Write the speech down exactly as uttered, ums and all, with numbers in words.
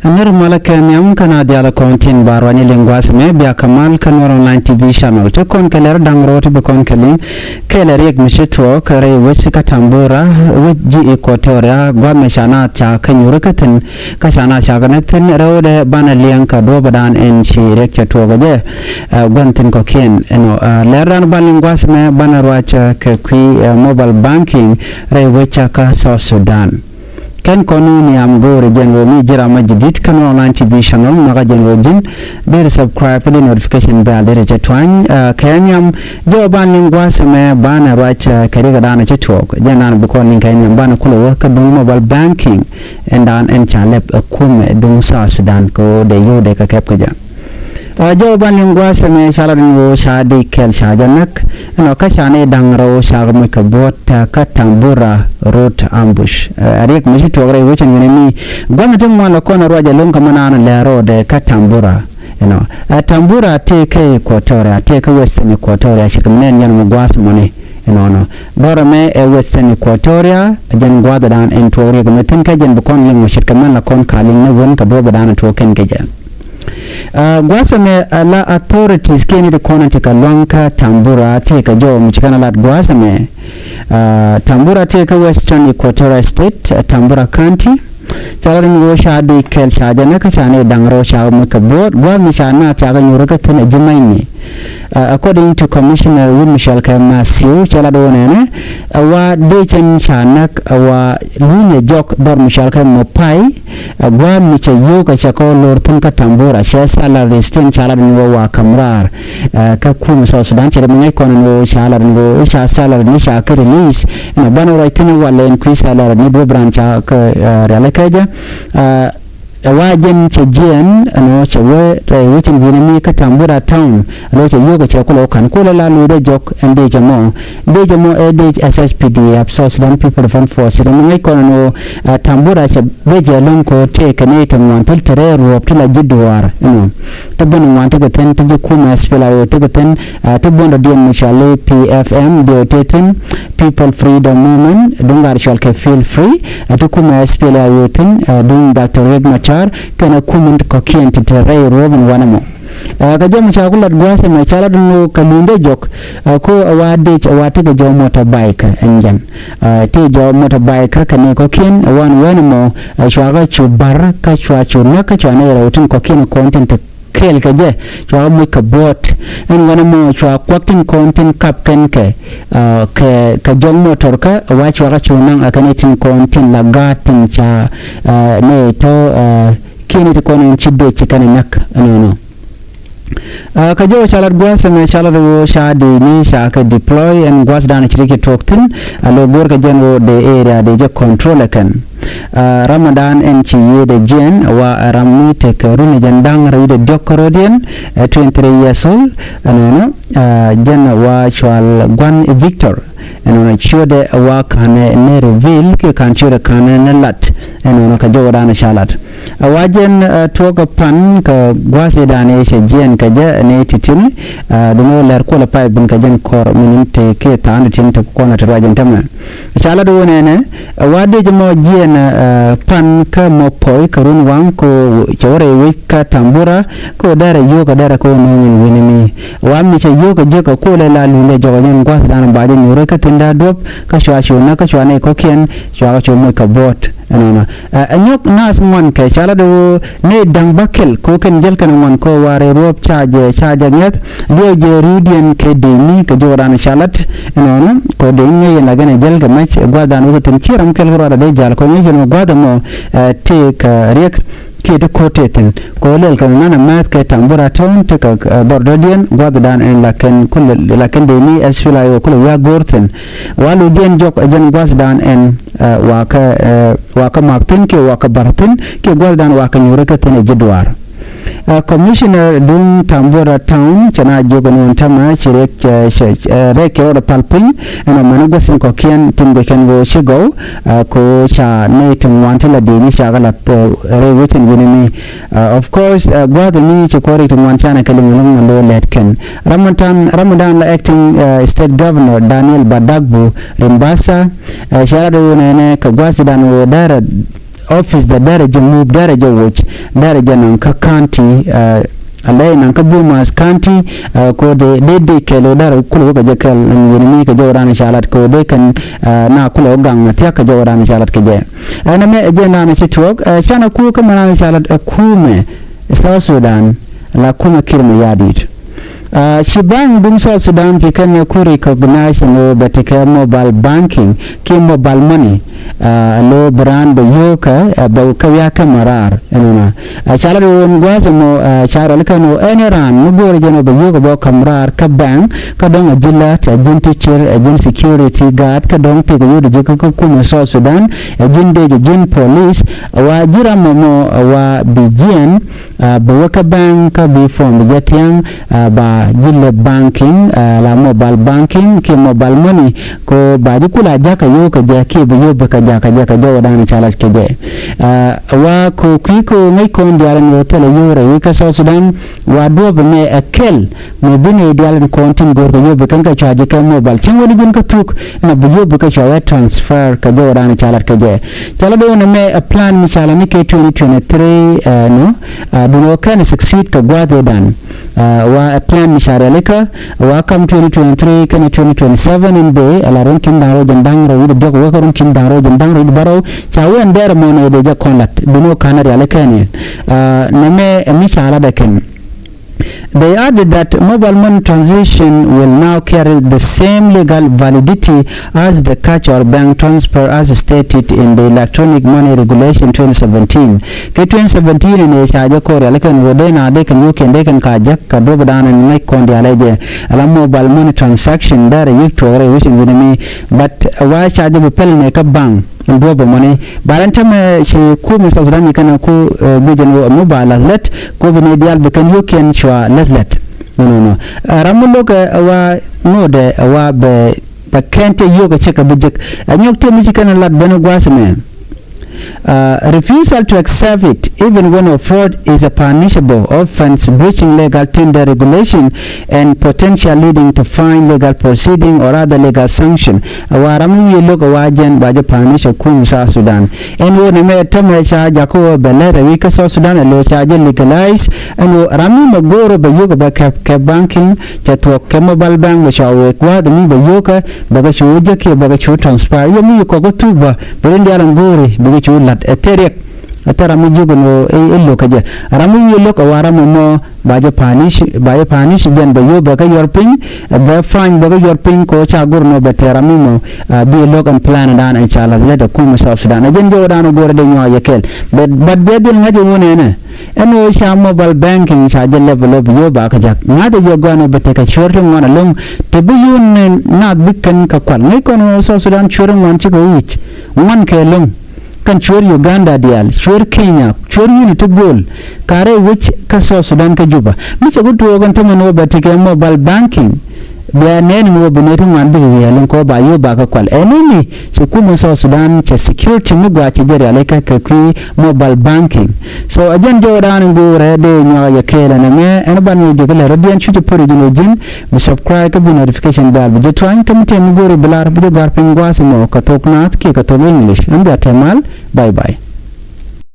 Nir malä kɛ nhiam kä na dial kɔn tin ba ruany liŋ gua̱a̱th mɛ bia kɛ mal kä Nuer Online T V channel. Ti kɔn kɛ lɛr da̱ŋ rɔɔd ti bi kɔn kɛ liŋ kɛ lɛ riɛk mi ci tuɔɔk kɛ rɛy wec kä Tambura, wec ji̱ Equatoria, gua̱a̱th mɛ ca na ca kɛ nyuuri kä thi̱n, kä ca na ca kɛ näk thi̱n rɛwdɛ banɛ liɛŋ kɛ duɔ̱ɔ̱pädan ɛn ci riɛk cɛ tuɔɔk kɛ jɛ. Ɛ, gua̱n thi̱n kɔ̱kiɛn ɛnɔ, ɛ, lɛr dan ban liŋ gua̱a̱th mɛ banɛ ruac, ɛ, kɛ kui̱, ɛ, mobile banking rɛy wec kä South Sudan. Kɛn kɔn ni nhiam go̱o̱rɛ jɛn ɣöö mi ji̱ ram ma ji̱ di̱t kä Nuer Online T V channel, nhɔakä jɛn ɣöö ji̱n deri subscribe kä di notification bell deri cɛ tuany. Ɛ, kɛ nhiam jɔw ban liŋ gua̱a̱th mɛ banɛ ruac, ɛ, kɛ rikɛ danɛ cɛ tuɔɔk. Jɛn danɛ bi kɔn liŋ kɛ nhiam banɛ kulɛ wä kä duŋ mobile banking ɛn dan ɛn ca lɛp ɛ kumɛ duŋ South Sudan kɛ ɣöö dee yio̱w dee kɛ kɛp kɛ jɛ. Ɛ, jɔw ban liŋ gua̱a̱th mɛ ca lat ni ɣöö ca di kɛl ca jɛ näk. Ɛnɔ kä ca ni da̱ŋ rɛw ca kɛ moc kɛ buɔ̱t, ɛ, kä Tambura road ambush. Ɛ, riɛk mi ci tuɔɔk rɛy wecin wi̱ni mi gua̱n ti ŋuan lɛ kɔn ruac ɛlɔ̱ŋ kä mɛ naan lɛ road, ɛ, kä Tambura. Ɛnɔ, ɛ, Tambura tëë kä Equatoria, tëë kä Western Equatoria, ci kɛ mi nɛn yɛn mɛ gua̱a̱th mɔni. Ɛnɔnɔ, dɔrɛ mɛ ɛ Western Equatoria, jɛn gua̱a̱th dan ɛn tuɔɔk riɛk mɛ thi̱n kä jɛn bi kɔn liŋ mɛ ce̱tkɛ mɛn la kɔn ka liŋ ni wän kɛ duɔ̱ɔ̱p dan tuɔɔk kɛn kɛ jɛ. Ɛ, gua̱a̱th mɛ, ɛ, la authorities kiɛ ni ti kɔn ti kɛ luaŋ kä Tambura ti kɛ jɔw mi ci kɛn a lat gua̱a̱th mɛ. Ɛ, Tambura ti kɛ Western Equatoria State, ɛ, Tambura County. Ca lat ni ɣöö ca di kɛl ca jɛ ni kä ca ni da̱ŋ rɛw ca moc kɛ buɔ̱ɔ̱t gua̱a̱th mi ca naath ca kɛ nyuuri kä thi̱n ɛ ji̱ ma̱cni. Ɛ, according to Commissioner Wut Michel kɛ Matthew, ca lat ɣöö nɛnɛ, ɛ, wa dee cɛn ca näk, ɛ, wa lunyɛ jɔk dhɔr mi cɔal kɛ mɔ pay, ɛ, gua̱a̱th mi cɛ yio̱w kɛ cɛ kɔ lo̱r thi̱n kä Tambura, cɛ salaries tin ca lat ni wä wa ka̱m raar. Ɛ, kä kumɛ South Sudan cɛ dee mi ŋäc kɔn ni wä ca lat ni wä ca salary ni ca kä release. Ɛn banɛ ruac thi̱n walɛ ɛn kui̱ salary ni duɔ̱p ran ca kä, ɛ, riali kɛ jɛ. Ɛ, Ɛ wa jɛn cɛ jiɛn ɛnɔ cɛ wee rɛy wecin wi̱ni mi kä Tambura Town. Lo cɛ yio̱k cɛ kulɛ wä ka̱n kulɛ la luydɛ jɔk ɛn dee cɛ mɔ. Dee cɛ mɔ ɛ dee S S P D F, South Sudan People Defense Force. Rɛ mi ŋäc kɔn ɛn wä, ɛ, Tambura cɛ bee jɛ lo̱ŋ ko tëë kɛ nɛy ti ŋuan ti te rɛy ruɔp ti la ji̱ duaar ɛnɔ. Ti ben ŋuan ti kɛ thi̱n ti ji̱ kumɛ S P L A O ti kɛ thi̱n, ɛ, ti buɔ̱n dɔ̱diɛn mi cɔal i̱ P F M diɛ tëë thi̱n. People Freedom Movement, duŋ gat cɔal kɛ Feel Free, ɛ ti kumɛ S P L A O thi̱n, ɛ duŋ Doctor Riek Machar, kɛnɛ kumɛ kɔ̱kiɛn ti te rɛy ruɔ̱p in wanɛ mɔ. Ɛ, kɛ jɔm ca ku lat gua̱a̱th ɛmɛ ca lat ni kɛ luny dee jɔk, ɛ, ko ɛ wa dec ɛ wa tekɛ jɔw motorbike ɛn jɛn. Ɛ, ti jɔw motorbike kä kɛ ni kɔ̱kiɛn ɛ wan wɛn ɛmɔ, ɛ, cua kä cu bar kä cua cu näk kä cua ni rɛw tin kɔ̱kiɛn kɔn tin te kɛɛl kɛ jɛ, cua moc kɛ buɔt. Ɛn wanɛ mɔ cua kuak tin kɔn tin kap kɛn kɛ, ɛ, kɛ, kɛ jɔk motor kä wa cua kä cu naŋ ɛ kɛn tin kɔn tin la gaat tin ca, ɛ, nɛ tɔ, ɛ, kiɛn ti kɔn in ci dee ci kɛn näk ɛnɔnɔ. Ɛ, kɛ jɔw ca lat gua̱a̱th ɛmɛ ca lat wä ca dee ni ca kɛ deploy ɛn gua̱a̱th dan ci ri ci tuɔk thin, ɛ, lo go̱o̱r kɛ jɛn wä dee area dee jɛ control ɛ kɛn. Ɛ, Ramadan ɛn ci yiëëdɛ jiɛn ɛ wa ɛ ram mi tekɛ run ɛ jɛn da̱ŋ rɛw wi̱cdɛ diɔ̱k kä rɔ̱diɛn, ɛ, twenty three years old, ɛnɔnɔ, ɛ, jɛn ɛ wa cual gua̱n ɛ Victor, ɛnɔnɔ ciötdɛ ɛ wa ka̱n ɛ ni reveal kiɛ ka̱n ciötdɛ ka̱n ɛ ni lat, ɛnɔnɔ kɛ jɔwdan ɛ ca lat. Ɛ wa jɛn, ɛ, tuɔɔk ɛ pan kɛ gua̱a̱th ɛ dan ɛ cɛ jiɛn kɛ jɛ ɛ ni ti̱ti̱ni, ɛ, duŋ ɛ lɛr kuɔl ɛ pay bin kɛ jɛn kɔr min in te kiɛ tha̱a̱n ti̱ti̱ni te kuɔn ɛ te ruac ɛn tämɛ. Ca lat wä nɛnɛ, ɛ, wa dec mɔ jiɛn, ɛ, pan kä mɔ pɔy kä run waŋ ko cɛ wä rɛy wec kä Tambura ko dɛrɛ yio̱k ɛ dɛrɛ ko nööŋ in wi̱ni mi. Wa mi cɛ yio̱k ɛ jiäk ɛ ko lɛ la luny lɛ jɔk ɛ nyɛn gua̱th dan ba jɛ nyuuri kä thi̱n da̱a̱ duɔ̱p kä cua cu näk kä cua nɛy kɔ̱kiɛn cua kä cu moc kɛ buɔt. Ɛnɔnɔ. Ɛ, ɛ nyɔk naath ŋuan kɛ ca lat wä nɛy da̱ŋ bäkɛl ko kɛn jäl kɛn ŋuan ko wa rɛy ruɔ̱p ca jɛ ca jɛ ŋɛth. Diɛw jɛ ri̱wdiɛn kɛ dec ni kɛ jɔwdan ca lat ɛnɔnɔ kɔ dec ni yɛn la gɛn ɛ jäl kɛ mɛc ɛ gua̱thdan wä kɛ thi̱n ci ram kɛl kɛ ruaadɛ dee jal kɔ ŋäc kɛn wä gua̱th ɛmɔ, ɛ, tëë kɛ riɛk kiɛ ti ko̱t tëë thi̱n kɔ lɛl kɛn nanɛ mɛth kɛ Tambura Town ti kɛ, ɛ, dhɔr dɔ̱diɛn gua̱thdan ɛn la kɛn kulɛ la kɛn dec ni S P L A O kulɛ wi̱i̱ a go̱o̱r thi̱n. Wa ludiɛn jɔk ɛ jɛn gua̱thdan ɛn, ɛ, wa kɛ, ɛ, wa kɛ mak thi̱n kiɛ wa kɛ bar thi̱n kiɛ gua̱thdan wa kɛ nyuuri kɛ thi̱n ɛ ji̱ duaar. Ɛ, Commissioner duŋ Tambura Town cɛ na jiök ɛn ɣöö tämɛ ci rɛk, cɛ, cɛ, cɛ, ɛ, rɛk cɛ rɔɔdɛ pal piny ɛn ɔ mɛn gua̱th tin kɔ̱kiɛn tin guickɛn ɣöö ci gɔw, ɛ, kɛ ɣöö ca nɛy ti ŋuan ti la di̱i̱ni ca kɛ lath, ɛ, rɛy wecin wi̱ni mi. Ɛ, of course, ɛ, gua̱th mi ci kuɔ̱r rɛy ti ŋuan canɛ kɛ liŋ lo̱ŋ mɛn lo̱ lɛt kɛn. Ramadan, Ramadan la acting, ɛ, state governor Daniel Badagbu Rimbasa, ɛ, cɛ rat ɣöö nɛnɛ kɛ gua̱th dan ɣöö dɛrɛ office dɛ derɛ jɛ move, derɛ jɛ woc, derɛ jɛ naŋ kä county, a lɛ naŋ kä Bomas County. Ko dee dee kɛl wä derɛ kulɛ wä kɛ jɛ kɛl ɛn wen mi kɛ jɛ wä dan ca lat ko dee kɛn na kulɛ wä gaŋ na thiak kɛ jɛ wä dan ca lat kɛ jɛ. Ɛn ɛmɛ ɛ jɛ nan ci tuɔk, canɛ ku kä mɛ nan ca lat ɛ kumɛ South Sudan, la kumɛ Kiir Mayardit. Ci bank duŋ South Sudan ci kɛn ku recognize ni bɛ ti kɛ mobile banking ki mobile money. Lo bi raan bɛ yio̱o̱kä bɛ kɛ wiakä mɛ raar ɛnɔnɔ. Ca la di ɣöö ɛn gua̱a̱th ɛmɔ ca rɔli kɛn ɣöö ɛn raan mi go̱o̱rɛ jɛn ɣöö bɛ yio̱o̱kä bɛ kɛ mɛ raar kä bank kä dɔ̱ŋ ɛ ji̱ lät, ɛ ji̱n teacher, ɛ ji̱n security guard kä dɔ̱ŋ tëëkɛ yio̱o̱dɛ ji̱ kä kä kumɛ South Sudan, ɛ ji̱n dec, ɛ ji̱n police. Wa ji̱ ram ɛmɔ wa bi jiɛn bɛ wä kä bank kä bi form bi jɛ thia̱ŋ ba ji̱ lɛ banking, la mobile banking ki mobile money. Ko ba ji̱ kula jakä yo̱o̱ kɛ jɛ ki bi yo̱o̱ bi kɛ jakä jɛ kɛ jɛ wä dan ca lat kɛ jɛ. Wa ko kui̱ ko ŋäc kɔn diaal ɛn ɣöö thilɛ yo̱o̱ rɛy wi̱i̱ kä South Sudan wa duɔ̱ɔ̱p ɛmɛ ɛ kɛl. Mi bi nɛy diaal in kɔn tin go̱o̱r kɛ yio̱w bi kɛn kɛ cua ji̱ kɛ mobile cäŋ wä ni ji̱n kä thuk. Ɛn a bi yio̱w bi kɛ cua wä transfer kɛ jɔwä dan ca lat kɛ jɛ. Ca lat dee wä ni mɛ ɛ plan mi ca lat ni kɛ twenty twenty-three nɔ. Dun wä kɛn succeed kɛ gua̱a̱th ëë dan. Wa ɛ plan mi ca rialikä wa kam twenty twenty-three kɛn twenty twenty-seven in bee ɛ la run kin da̱ŋ rɛw ji̱n da̱ŋ rɛw wi̱cdɛ diɔ̱k wä kä run kin da̱ŋ rɛw ji̱n da̱ŋ rɛw wi̱cdɛ bärɔw. Ca wä ɛn dɛrɛ mɔ nɛ dee jɛ kɔn lat dun wä ka̱n rialikä ni. Nɛ mɛ ɛ mi ca lat ɛ kɛn. They added that mobile money transaction will now carry the same legal validity as the cash or bank transfer as stated in the Electronic Money Regulation twenty seventeen. Kɛ twenty seventeen ni ca jɛ kɔr yali kɛn wä dee na dee kɛn wä kɛn dee kɛn ka jek ka duɔp dan ni ŋäc kɔn diaal ɛ jɛ. Ala mobile money transaction dee rɛ yik tuɔk rɛ wi̱cin wi̱ni mi, but wa ca jɛ bi pɛl ni kä bank. Duɔ̱ɔ̱p ɛmɔni ba rɛn tämɛ ci kumɛ South Sudan ni kɛn ku guic ɛn ɣöö ɛmɔ ba la̱th lät. Ko bi ni diaal bi kɛn yio̱kiɛn cua la̱th lät. Nɔnɔnɔ ram mi lo̱kɛ ɛ wa ŋotdɛ ɛ wa bɛ bɛ kɛn te yio̱k ɛ cɛ kɛ bi jek. Ɛ nyɔk te mi ci kɛn lat ben ɛ gua̱a̱th ɛmɛ. Refusal to accept it even when offered is a punishable offense breaching legal tender regulation and potential leading to fine, legal proceeding or other legal sanction. Ɛ wa ram mi wi̱i̱ lo̱k ɛ wa jɛn ba jɛ punish ɛ kum South Sudan. Ɛn ɣöö nɛ mɛ tämɛ ca jakä ɣöö bɛ lɛr ɛ wi̱i̱ kä South Sudan ɛ lo̱ ca jɛ legalize. Ɛn ɣöö ram mi mɛ go̱o̱rä bɛ yio̱k ɛ bɛ kɛ kɛ banking cɛ thuɔ̱k kɛ mobile bank bɛ cua wee gua̱a̱th mi bɛ yio̱kä bɛ kɛ cu wä jek kiɛ bɛ kɛ cu transfer yɛ mi kɔk kä thuk bä. Bɛ rin diaal ɛn go̱o̱ri bɛ kɛ cu lat ɛ theriɛk. Ɛ thɛr ram mi jiök ɛn ɣöö ɛ lo̱k kä jɛ ram mi wi̱i̱ lo̱k ɛ wa ram ɛmɔ ba jɛ punish ba jɛ punish jɛn bɛ yio̱w bɛ kä yuɔr piny. Bɛ fine bɛ kä yuɔr piny kɛ ɣöö ca go̱r nɔ bɛ tɛɛr ram mi mɔ. Bi lo̱k ɛn plan dan ɛn ca la̱th lät ɛ kumɛ South Sudan ɛ jɛn jɔwä dan ɛ go̱r ɛ dee nyuak yɛ kɛl. But bɛ dhil ŋa̱c ɛ wun ɛnɛ ɛn ɣöö ca mobile banking ca jɛ level up yio̱w ba kä jak ŋa̱c ɛ jɛ gɔaa nɔ bɛ tekɛ cuɔr ti ŋuan ɛlɔ̱ŋ. Te bi yun naath bi kɛn kɛ kual ŋäc kɔn ɣöö South Sudan cuɔr ti ŋuan cikɛ wi̱c ŋuan kɛ ɛlɔ̱ŋ. Kɛn cuɛɛr Uganda diaal, cuɛɛr Kenya, cuɛɛr yuni ti gööl. Ka rɛy wec kä South Sudan kä Juba mi cɛ ku tuɔɔk ɛn tämɛ ni wä bɛ ti kɛ mobile banking. Bia nɛɛni ni wä bi nɛy ti ŋuan bikɛ wi̱i̱ ɛlɔ̱ŋ kɛ wä ba yio̱w ba kä kual ɛn ni ci kumɛ South Sudan cɛ security mi gɔaa ci jɛ rial ikä kɛ kui̱ mobile banking. So ɛ jɛn jɔwä da̱a̱n in go̱o̱rɛ dee nyuak yɛ kɛɛl ɛn ɛmɛ ɛn ban wä jɛ kä lɛ rɔ̱diɛn cucɛ pär ji̱n wä ji̱n. Bi subscribe kä bi notification bell bi jɛ tuany kä mi tɛm mi go̱o̱ri bi lar bi jɛ gɔ̱a̱r piny gua̱a̱th mɔ kɛ thok naath kiɛ kɛ thok English. Ɛn bia tɛm mal. Bye bye.